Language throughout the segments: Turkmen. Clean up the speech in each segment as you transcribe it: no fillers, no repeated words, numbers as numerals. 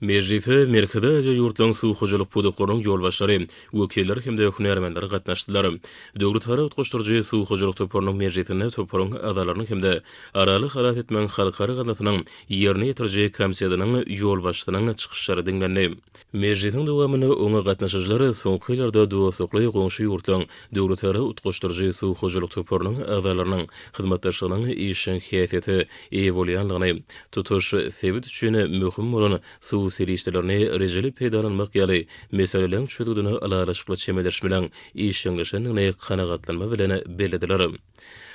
Mejlise Merkezi Aziýa ýurtlaryň suw hojalyk pudaklarynyň ýolbaşçylary, wekilleri hem-de hünärmenleri gatnaşdylar. Döwletara utgaşdyryjy suw hojalyk toparynyň mejlisinde toparyň agzalarynyň hem-de Araly halas etmegiň halkara gaznasynyň ýerine ýetiriji komitetiniň ýolbaşçysynyň çykyşlary diňlendi. Mejlisiň dowamynda oňa gatnaşyjylar soňky ýyllarda dostlukly goňşy ýurtlaryň Döwletara utgaşdyryjy suw hojalyk toparynyň agzalarynyň hyzmatdaşlygynyň işjeň häsiýete eýe bolýandygyny, tutuş sebit üçin möhüm bolan suw serişdelerini rejeli peýdalanmak ýaly meseleleriň çözgüdine ylalaşykly çemeleşmeleň işjeňleşendigini kanagatlanma bilen bellediler.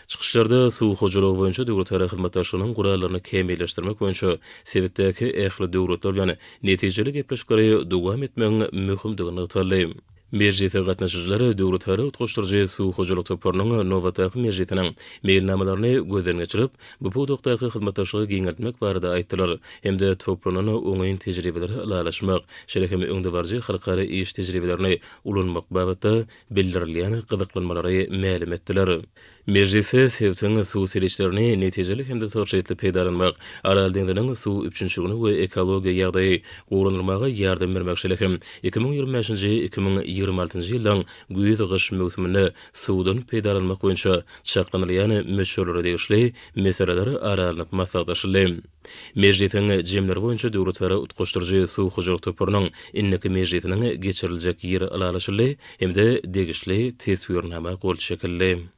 Çykyşlarda suw hojalygy boýunça döwletara hyzmatdaşlygynyň gurallaryny kämilleşdirmek boýunça sebitdäki ähli döwletler bilen netijeli gepleşikleri dowam etmegiň möhümdigi nygtaldy. Mejlise gatnaşyjylar Döwletara utgaşdyryjy suw hojalyk toparynyň nobatdaky mejlisiniň meýilnamalaryny gözden geçirip, bu pudakdaky hyzmatdaşlygy giňeltmek barada aýtdylar hem-de toplanan oňyn tejribeleri ylalaşmak, şeýle hem öňdebaryjy halkara iş tejribelerini ulanmak babatda bildirilýän gyzyklanmalary mälim etdiler. Mejlisde sebitiň suw serişdelerini netijeli hem-de tygşytly peýdalanmak, Aral deňziniň suw üpjünçiligini we ekologiýa ýagdaýy gowulandyrmaga ýardam bermek, şeýle hem 2025-nji, 2026-njy ýyllaryň güýz-gyş möwsüminde suwdan peýdalanmak boýunça çaklanylýan möçberlere degişli meseleler ara alnyp maslahatlaşyldy. Mejlisiň jemleri boýunça Döwletara utgaşdyryjy suw hojalyk toparynyň indiki mejlisiniň geçiriljek ýeri ylalaşyldy hem-de degişli Teswirnama gol çekildi.